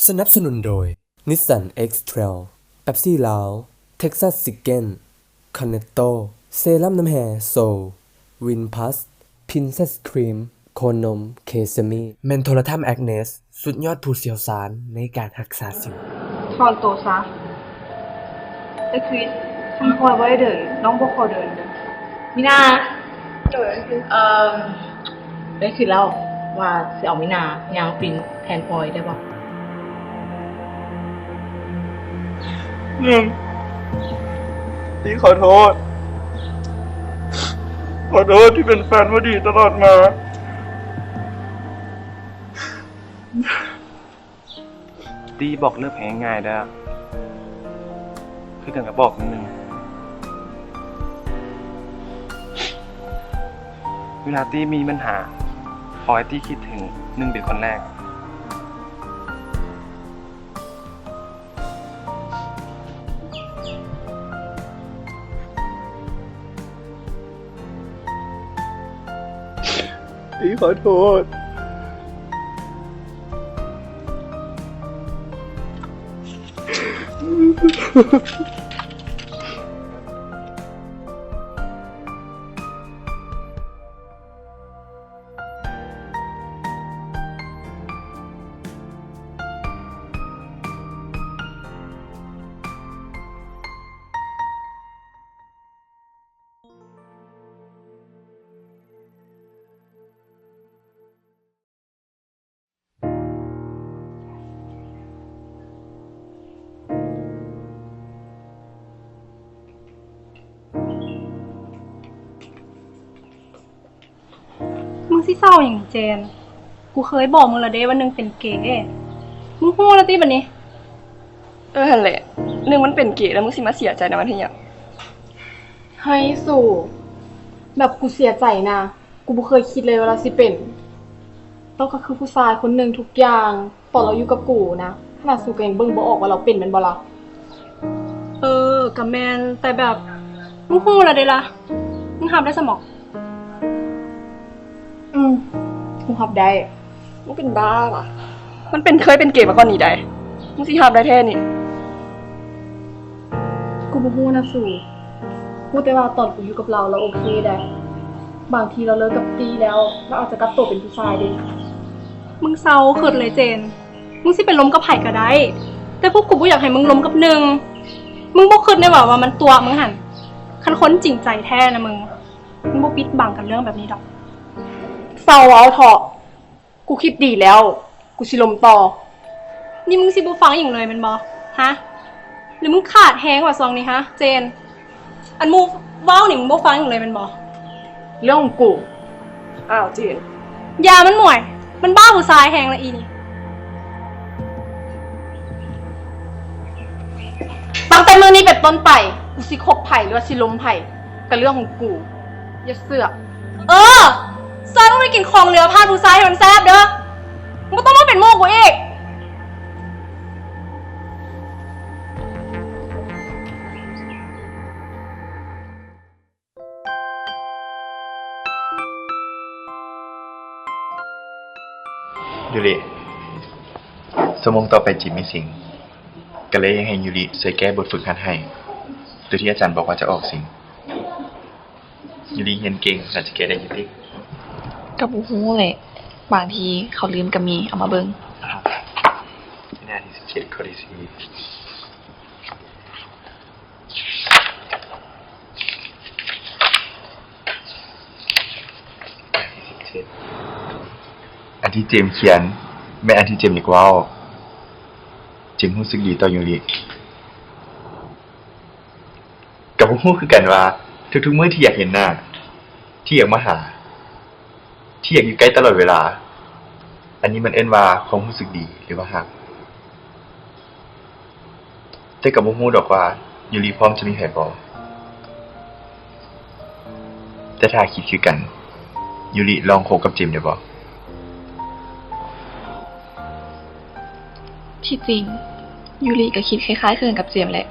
ສະໜັບສະໜູນໂດຍ ນິສສັນ ເອັກເທຣວ, ເປັບຊີລາວ, ເທັກຊັສຊິກເກັນ, ຄອນເນັດໂຕ, ເຊຣັມນ້ຳແຮ່ໂຊ, ວິນພລັສ, ພຣິນເຊັສຄຣີມ, ໂຄນົມເຄຊາມີ. ແມ່ນໂທລະທັບແອັກເນສ ສຸດຍອດຜູ້ຊ່ຽວຊານໃນການຮັກສາສິວ. ຖອນໂຕຊະ. ເອີ ຄຣິສ, ຄັນພອຍບໍ່ໄດ້ເດີນ, ນ້ອງບໍ່ຂໍເດີນເດີ. ມີນາ. ໂດຍ. ເອີ ໄດ້ຄິດແລ້ວວ່າຊິເອົາມີນາຍ່າງປິ່ນແທນພອຍໄດ້ບໍ່? ໜຶ່ງ, ທີ່ຂໍໂທດ. ຂໍໂທດທີ່ເປັນແຟນບໍ່ດີຕະຫຼອດມາ. ຕີບອກເລີກໃຫ້ງ່າຍໆ ເດີ້ ຄືກັນກັບບອກໜຶ່ງ. ເວລາຕີມີບັນຫາ ຂໍໃຫ້ຕີຄິດເຖິງໜຶ່ງເປັນຄົນແລກ. ຕີຂໍໂທດ. ມຶງຊິເສົ້າຫຍັງແຈນ? ກູເຄີຍບອກມຶງແລ້ວເດ້ວ່າໜຶ່ງເປັນເກ. ມຶງຮູ້ແລ້ວຕິບາດນີ້? ເອີ ຫັ້ນແຫຼະ, ໜຶ່ງມັນເປັນເກແລ້ວ ມຶງຊິມາເສຍໃຈນຳມັນເຮັດຫຍັງ? ເຮີ້ຍ ສູ, ແບບກູເສຍໃຈນະ. ກູບໍ່ເຄີຍຄິດເລີຍວ່າລາວຊິເປັນ. ລາວກໍຄືຜູ້ຊາຍຄົນໜຶ່ງທຸກຢ່າງ. ຕອນລາວຢູ່ກັບກູນະ ຂະໜາດສູກໍຍັງເບິ່ງບໍ່ອອກວ່າລາວເປັນແມ່ນບໍ່ລະ? ເອີ ກໍແມ່ນ, ແຕ່ແບບ ມຶງຮູ້ແລ້ວເດ້ລະ, ມຶງຮັບໄດ້ຊະໝໍ? ອືມ, ກູຮັບໄດ້. ມຶງເປັນບ້າຫວາ? ມັນເປັນ, ເຄີຍເປັນເກມາກ່ອນນີ້ໃດ. ມຶງຊິຮັບໄດ້ແທ້ນີ້? ກູບໍ່ຮູ້ນະສູ, ຮູ້ແຕ່ວ່າຕອນກູຢູ່ກັບລາວ ລາວໂອເຄໃດ໋. ບາງທີລາວເລີກກັບຕີແລ້ວ ລາວອາດຈະກັບໂຕເປັນຜູ້ຊາຍເດ້. ມຶງເຊົາຄິດເລີຍເຈນ. ມຶງຊິໄປລົມກັບໃຜກໍໄດ້, ແຕ່ພວກກູບໍ່ຢາກໃຫ້ມຶງລົມກັບໜຶ່ງ. ມຶງບໍ່ຄິດແນ່ຫວາວ່າມັນຕົວະມຶງຫັ້ນ? ຄັນຄົນຈິງໃຈແທ້ນະມຶງ, ມັນບໍ່ປິດບັງກັນເລື່ອງແບບນີ້ດອກ. ເຊົາເວົ້າເຖາະ, ກູຄິດດີແລ້ວ, ກູຊິລົມຕໍ່. ນີ້ມຶງຊິບໍ່ຟັງຫຍັງເລີຍແມ່ນບໍ່? ຮະ? ຫຼືມຶງຂາດແຮງຫວາຊ່ວງນີ້ ຮະ ເຈນ? ອັນໝູ່ເວົ້ານີ້ມຶງບໍ່ຟັງຫຍັງເລີຍແມ່ນບໍ່? ເລື່ອງຂອງກູ. ອ້າວ ເຈນ. ຢ່າມັນໝວຍ, ມັນບ້າຜູ້ຊາຍແຮງລະອີນີ້. ຕັ້ງແຕ່ມື້ນີ້ເປັນຕົ້ນໄປ, ກູຊິຄົບໃຜ ຫຼືວ່າຊິລົມໃຜ ກໍເລື່ອງຂອງກູ, ຢ່າເສືອກ. ເອີ, ເຊີນມຶງໄປກິນຂອງເຫຼືອຜ່ານຜູ້ຊາຍໃຫ້ມັນແຊບເດີ້. ມຶງບໍ່ຕ້ອງມາເປັນໝູ່ກູອີກ. ຢູລິ, ຊົ່ວໂມງຕໍ່ໄປຈິມມີສິງ, ກໍເລີຍຢາກໃຫ້ຢູລິຊ່ວຍແກ້ບົດຝຶກຫັດໃຫ້ ໂດຍທີ່ອາຈານບອກວ່າຈະອອກສິງ. ຢູລິຮຽນເກັ່ງ ໜ້າຈະແກ້ໄດ້ຢູ່ຕິ? ກໍບໍ່ຮູ້ແຫຼະ, ບາງທີເຂົາລືມກໍມີ. ເອົາມາເບິ່ງ. ໜ້າທີສິບເຈັດ ຂໍ້ທີສີ່. ອັນທີ່ເຈມຂຽນ ແມ່ນອັນທີ່ເຈມຢາກເວົ້າ. ເຈມຮູ້ສຶກດີຕໍ່ຢູລິ. ກໍບໍ່ຮູ້ຄືກັນວ່າ ທຸກໆມື້ທີ່ຢາກເຫັນໜ້າ, ທີ່ຢາກມາຫາ, ທີ່ຢາກຢູ່ໃກ້ຕະຫຼອດເວລາ, ອັນນີ້ມັນເອີ້ນວ່າຄວາມຮູ້ສຶກດີ ຫຼືວ່າຮັກ? ແຕ່ກໍບໍ່ຮູ້ດອກວ່າຢູລິພ້ອມຈະມີໃຜບໍ່. ແຕ່ຖ້າຄິດຄືກັນ, ຢູລິລອງຄົບກັບເຈມໄດ້ບໍ່? ທີ່ຈິງ, ຢູລິກໍຄິດຄ້າຍໆຄືກັນກັບເຈມແຫຼະ.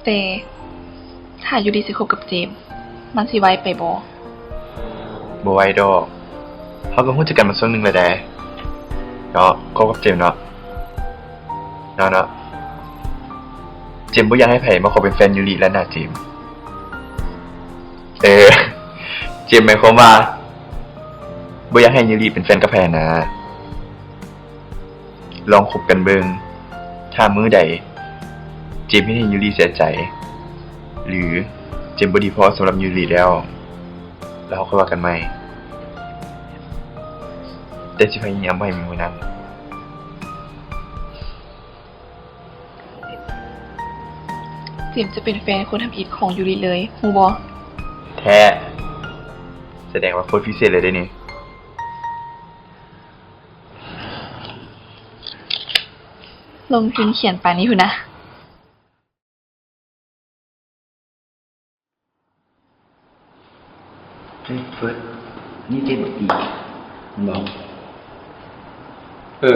ແຕ່ຖ້າຢູລິຊິຄົບກັບເຈມ, ມັນຊິໄວໄປບໍ່? ບໍ່ໄວດອກ. ເຮົາກໍຮູ້ຈັກກັນມາຊ່ວງໜຶ່ງແລ້ວເດ້ເນາະ, ຄົບກັບເຈມເນາະ. ເນາະ. ເຈມບໍ່ຢາກໃຫ້ໃຜມາຂໍເປັນແຟນຢູລິແລ້ວນະເຈມ. ເອີ ເຈມໝາຍຄວາມວ່າບໍ່ຢາກໃຫ້ຢູລິເປັນແຟນກັບໃຜຫັ້ນນະ. ລອງຄົບກັນເບິ່ງ ຖ້າມື້ໃດເຈມເຮັດໃຫ້ຢູລິເສຍໃຈ ຫຼື ເຈມບໍ່ດີພໍສຳລັບຢູລິແລ້ວ ແລ້ວເຮົາຄ່ອຍວ່າກັນໃໝ່. ແຕ່ຊິພະຍາຍາມບໍ່ໃຫ້ມີມື້ນັ້ນ. ເຈມຈະເປັນແຟນຄົນທຳອິດຂອງຢູລິເລີຍ ຮູ້ບໍ່? ແທ້ ສະແດງວ່າໂຄດພິເສດເລີຍເດ້ນີ້. ລົງທຶນຂຽນປານນີ້ພຸ້ນນະ. ເຮີ້ຍ ເຟີດ ນີ້ເຈັບບັກຕີ ແມ່ນບໍ່? ເອີ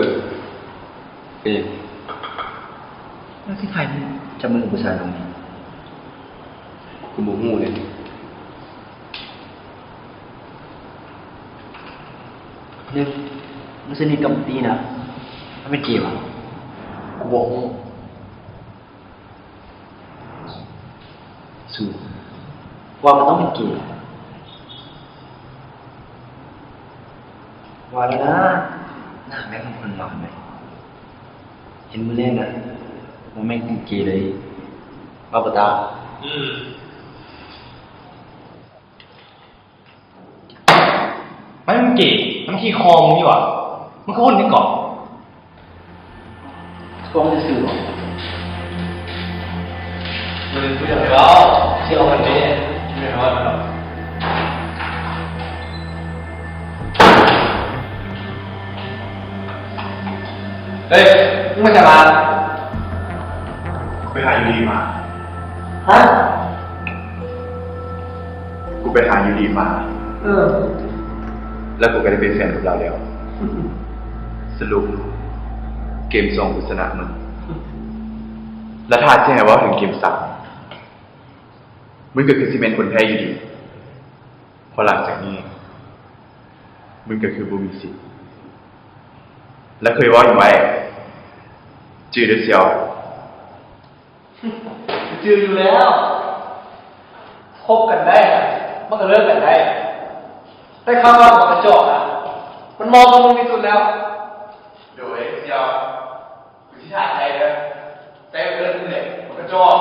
ເປັນຫຍັງ? ແລ້ວຊິໃຜມັນຈັບມືກັບຜູ້ຊາຍຄົນນີ້? ກູບໍ່ຮູ້ເດ້. ໜຶ່ງ ມຶງສະໜິດກັບບັກຕີນະ ມັນເປັນເກຫວາ? ກູບໍ່ຮູ້. ສູວ່າມັນຕ້ອງເປັນເກ. ວ່າແລ້ວນະ ໜ້າແມ່ນຄົນຫວານເລີຍ. ເຫັນມື້ແລກນະ ບໍ່ແມ່ນເກເລີຍ. ວ່າບໍ່ຕາ? ອືມ. ມັນເກ ມັນຂີ້ຄໍມຶງນີ້ຫວາ? ມັນຄືຄົນນີ້ເກາະ? ພວກມັນຊື່ໆ ບໍ່ໄດ້ເລື່ອງແລ້ວ ຊິເອົາກັນເດ້ ແມ່ນວ່າດອກ. ເອີຍ ມຶງມາຈາກບ້ານ? ໄປຫາຢູ່ດີມາ. ຮະ? ກູໄປຫາຢູ່ດີມາ. ເອີ. ແລ້ວກູກໍໄດ້ເປັນແຟນກັບລາວແລ້ວ. ສະຫຼຸບເກມສອງກູຊະນະມຶງ. ແລ້ວຖ້າຊິໃຫ້ເວົ້າເຖິງເກມສາມ ມຶງກໍຄືຊິແມ່ນຄົນແພ້ຢູ່ດີ. ເພາະຫຼັງຈາກນີ້ ມຶງກໍຄືບໍ່ມີສິດ. ແລະ ເຄີຍເວົ້າຫຍັງໄວ້? ຈື່ເດີ້ສ່ຽວ. ຈື່ຢູ່ແລ້ວ. ຄົບກັນໄດ້ນະ ມັນກໍເລີກກັນໄດ້. ໄດ້ຂ່າວວ່າບັກກະຈອກນະ ມັນເໝາະກັບມຶງທີ່ສຸດແລ້ວ. ໂດຍ ສ່ຽວ. ກູຊິຖ້າໃສ່ເດີ້. ໃສ່ເອີ້ນເລີຍ ບັກກະຈອກ.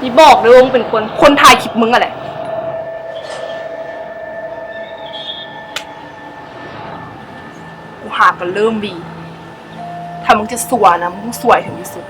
ນີ້ບອກເດີວ່າມຶງເປັນຄົນ ຄົນຖ່າຍຄລິບມຶງຫັ້ນແຫຼະ. ກູຫາກໍເລີ່ມດີ ຖ້າມຶງຈະຊົ່ວນະ ມຶງຕ້ອງຊົ່ວໃຫ້ເຖິງທີ່ສຸດ.